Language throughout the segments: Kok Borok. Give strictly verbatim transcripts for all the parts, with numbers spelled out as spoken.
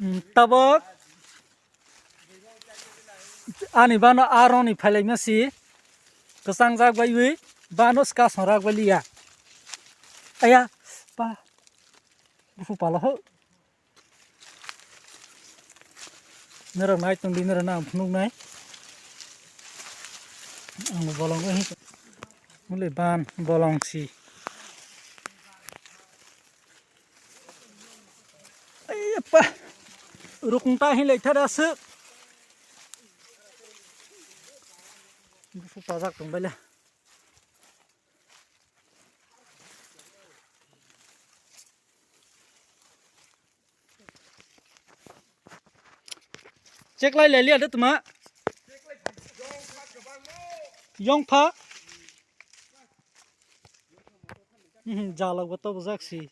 Hmm, tabok ani bano aroni phailaima si kwchang jak bai wi bano ska song rak bai liya. Aya, pa, bufu pala ho. Nero nai tong di, nero na phunuk nai. Ang bolong ko hin. Mule ban bolong si. Ai, apa? Rukung ta hin lai thada se. Bufu pajak tong bai le. Cheklai le liya de tuma. Yong pha. Mhm, jalak bo to bujak si.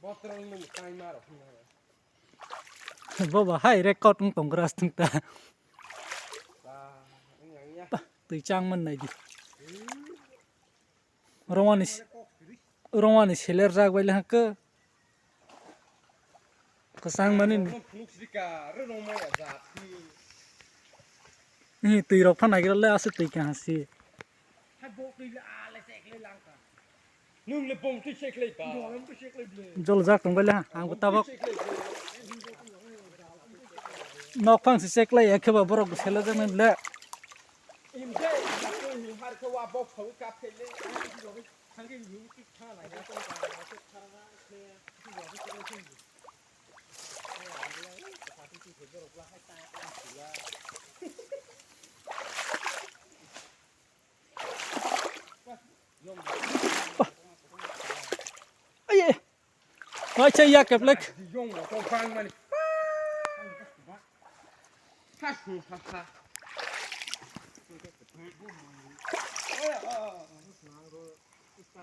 Botrang nung tang maro. Boba hai record wng tong grass thung ta. Ba, wng yang ya. Pa, twi chang man nai di. Rongwani s-, rongwani seler jak bai le hake. Kwchang mani. Rongno phunuk sidi ka, re rongma ya jati. Ni twi rok pha nagir le ase twi kaha si. Hai bo twi le a le sek le lang ka. Nung le bong twi sek le ba. Jol jak tong bai le ha, ang bo tabok. Nok phang si sek le ya khe ba borok bo sele jak nai le. Im de, im de, im har khe wa bok phawi kap khe le. Aye. Mai chai ya keplek.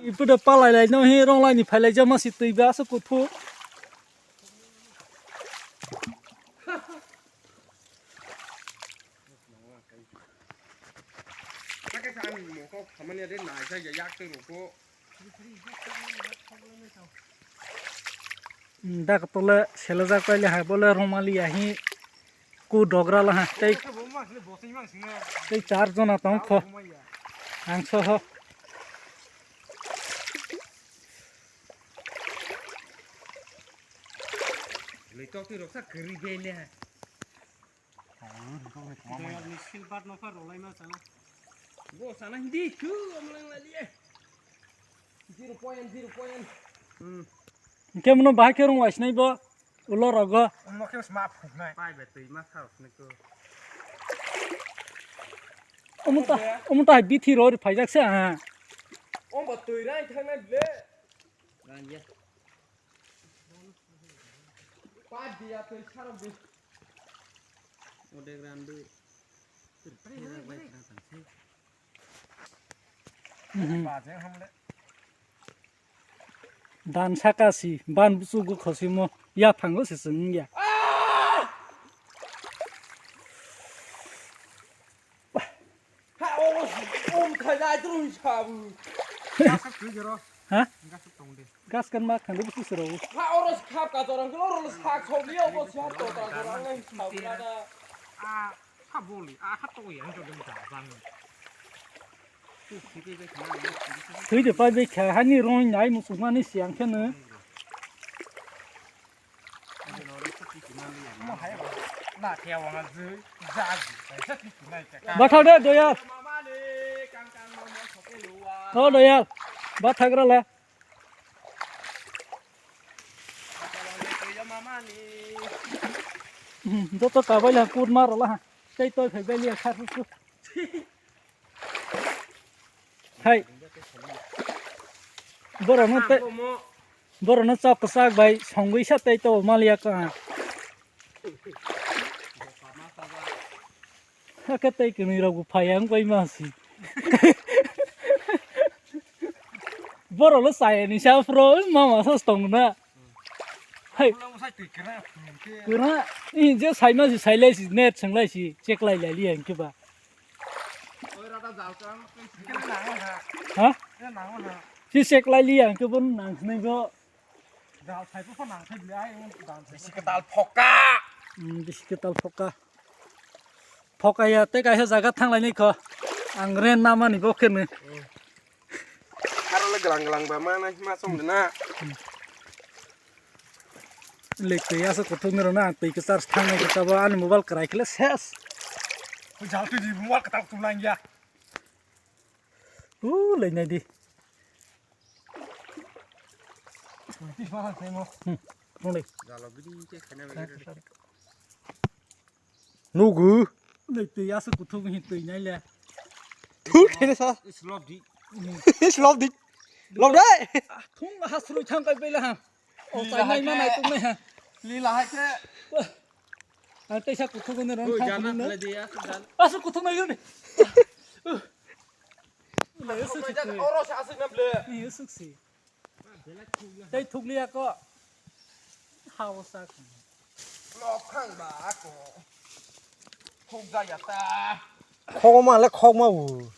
Ipuda palai lai no hi rong lai ni phailai jama si twi ba sa kuthu. Dak tole selajak paile hai bole romali ahi ku dogra la ha tei tei char jona tong kho ang soho. Ni silbat no pha rolai ma sana. Bo sana hindi chu amlang la liye. Zero point, zero point. Hmm. Hingke mono bahai khe rung waisnai bo ulo rogo. Omo khe sma phuknai. Pai be twi ma sa phuknai ko. Omo ta, omo ta bithi ro ri phaijak se ha. Omo twi rai thangnai ble. Ran ya. Pat dia twi sarok di. Odek ran di. Mhm. Dan saka si, ban busu gu khosi mo, ya phango si sung ya. Ha, o, um, khai dai tru sabu. Gasa twi jero. Ha? Gasa tong de. Gas kan ma khande busu sero. Ha, oro khap ka jorang, oro sak sok liyo, bo sak to ta jorang nai sabla da. A, ha boli, a, ha to ya, jo dem da bang. Twi de pai be kha, hani roi nai musuk mani siang khe no. Bathak de, Doyal. O, Doyal. Bathagra le. Hmm, joto kabai la kut maro la. Tei toi phai bai liya kha su su. Hai. Borokno tei, borokno chok kwchak bai songwi sa tei to maliya ka. Hakhe tei kwnwi rok bo phai ang bai ma si. Borok lo chaya ni sa phro, mama sa tong na. Hai. Kwra, i je sai ma si, sai lai si, net sang lai si, check lai lai li ang ke ba. Ha? Si check lai li ang ke bon nang snai go. Bisi kwtal phoka. Hmm, bisi kwtal phoka. Phoka ya, tei kaisa jaga thang lai ni kho. Ang ren na mani bo khe ni. Aro le glang glang ba ma na hima song de na. Lek twi aswk kuthuk ni rw na, twi kwchar thang nai kwchar bo ani mobile kwrai khle ses. Jal twi di mobile kwtal kwtal nang ya. U lei nai di. Twi ma thang mo. Hmm. Rung lei. Jalo gidi che khana. Nugu. Nei twi aswk kuthuk hi twi nai le. Thu thene sa. Is love di. Is love di. Love dai. Thung ha srui thang kai bela ha. O tai nai ma nai tung nai ha. Lila hai khe. Ang tei sa kuthuk ni ron thang jana tung nai. Aswk kuthuk nai ni. Lai aswk si. Oro sa aswk na ble. Ni aswk si. Tei thukliya ko. Hao sak. Lok khang ba ko. Thuk ja ya ta. Khok ma le khok ma bu.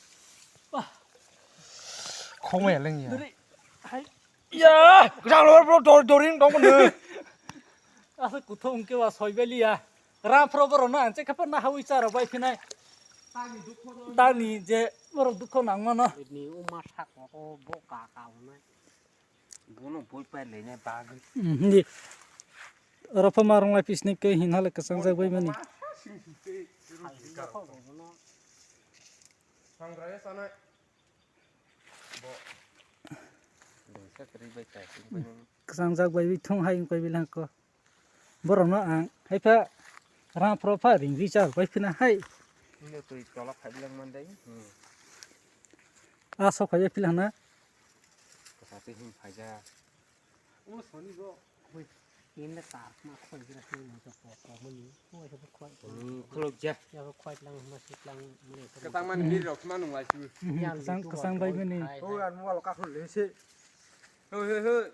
Khok ma ya leng ya. Hai. Ya, jang lo bro dor doring dong ne. Asa kuthung ke wa soi beli ya. Ra pro bro na, che khapa na hawi chara bai phinai. Dani je bro dukho nang mano. Ni uma sak ko bo ka ka unai. Bono boi pai le ne bag. Hindi. Oro pha marung lai pisnik ke hin hale kasang jak bai mani. Sangraya sanai. Bo. Dongsa kwrwi bai tai. Kasang jak bai thung hai koi bilang ko. Borokno ang hai pha rang phro pha ring ri chal pai phina hai. Nino twi tola phai bilang man dai. Hmm. A sok phai phila hana. Kasa twi hin phai ja. Ulo soni bo. Hoi. Inde tar ma khoi gira sini mo to ko ko mani. Hoi so khoi. Ni khulok ja. Ya khoi lang ma sik lang mani. Katang man ni rok ma nung lai su. Kasang kasang bai mani. Hoi an mo lo ka khul le se. Hoi hoi hoi.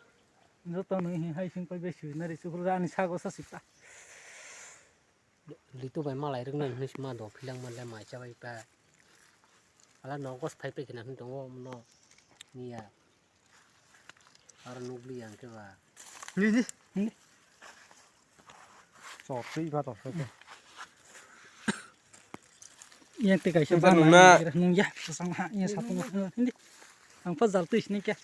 Joto nung hi hai sing pai be sui nari su hul ani sago sa sita. Litu bai malai rwknai hinwi sima do philang manle mai chabai pa. Ala nogo phai phai khina hinwi tongo omono niya. Aro nukli ang khe ba. Ni di. Ni. Chor twi ba to. Yang te kaisa ba nung na. Nung ya, sang ha, yang satu nung. Hindi. Ang pa jal twi sini kya.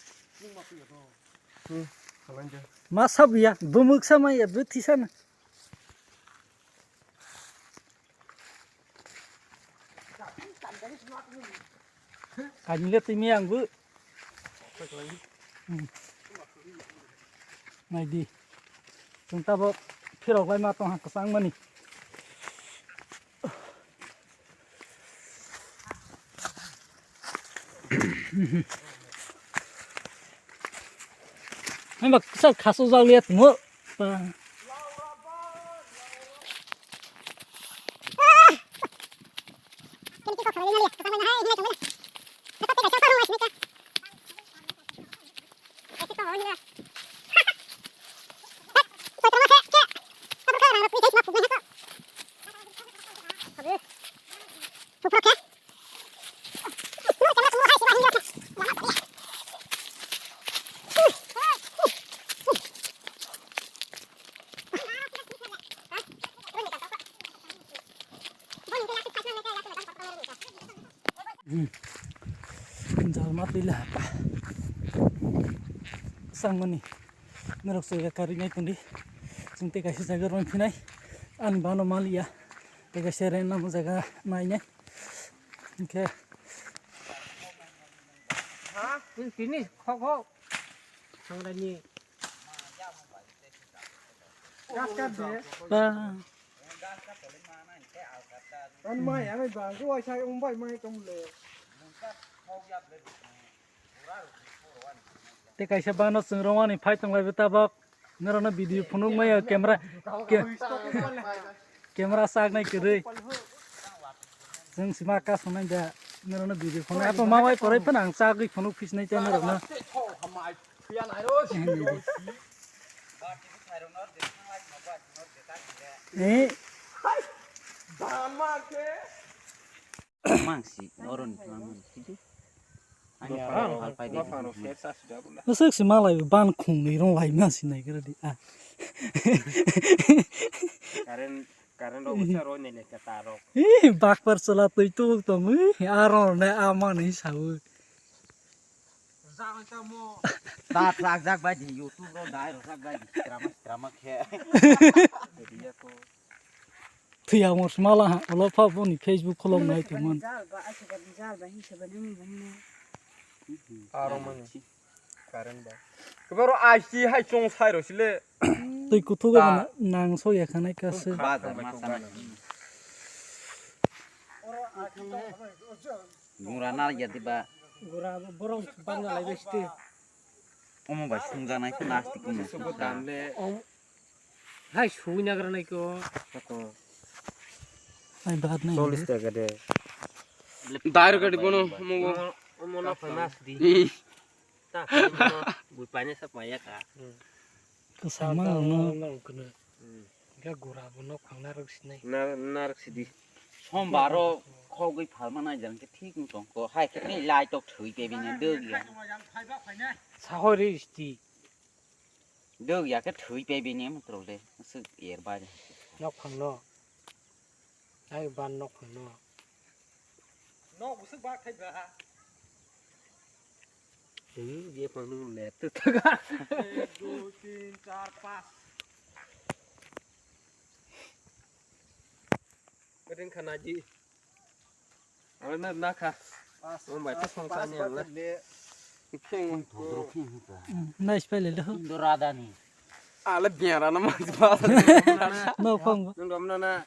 Hmm, kalang ja. Masa biya, bumuk sama ya, buti sana. Kainile timi ang bu. Hmm. Nai di. Chwng tabok phirok lai ma tong ha kwchang mani. Hamba kisa khasu jak liya tumo. Jalma twi le hapa. Sangmani. Norok soya karwi nai tongdi. Chwng tei kaisa jaga rwng phinai. Ani bano maliya. Tei kaisa rent namo jaga nainai. Hwnkhe. Ha? Tini khok khok. Sangrani. Gas kat de. Ba. Ani mai, ani bang, ko waisa umbai mai tong le. Tei kaisa bano chwng rwmani phai tong lai bo tabok. Norokno video phunuk maya camera, ke-, camera sak nai kwrwi. Chwng sima ka sonai da norokno video phunuk. Ato ma wai korai phano ang chagwi phunuk phisnai tei norokno. Eh. Mangsi, oron mangsi. Ani aro hal pai de. Aswk se malai ban khung ni rong lai ma si nai gra di. Ah. Current, current rok usa roi ne le ka ta rok. Eh, bakpar sala tui tu tong. Eh, aro ne ama ni sabu. Ta tlak jak bai di YouTube ro dai ro jak bai di. Drama, drama khe. Thwi ang mor smala ha, ulo pha boni Facebook kholong nai tongmani. Jal ba, aisa ba, jal ba, hinsa ba, nini ba, nini. Aro mani. Current ba. Kebaro I C hai chong sai ro sile. Twi kuthuk Ta. Ba nang so ya khanai ka se. Ba da ma sa na. Gura na ya di ba. Gura borong bang lai besti. Omo bai sungjanai khe nastik wngya. Sugo dam le. Om. Hai sui nagra nai ko. Koko. Ai baat nahi. Chollish taka de. Dai rok di bono, omo go. Omo no famous di. Hmm. Ta, omo no bui paine sa paya ka. Kwsama no. Ga gura bo nok phang narwk sinai. Na, narwk sidi. Sombaro khogwi phalma nai jang khe thik wng tong ko. Hai khe ni lai tok thwi pe bini dwg ya. Sahori sti. Dwg ya khe thwi pe bini mutro le. Sik er ba. Nok phang no. Ai ban nok phang no. Nok busuk bak thai ba. Twi je phang nung le tu ta ga. Ek, dui, tin, char, panch. Ring khana ji. Ang na na kha. Ang bai ta song sa ni ang la. Pheng. Nice pele do. Dorada ni. Ala biara na ma ba. No phang. Nung dom na na.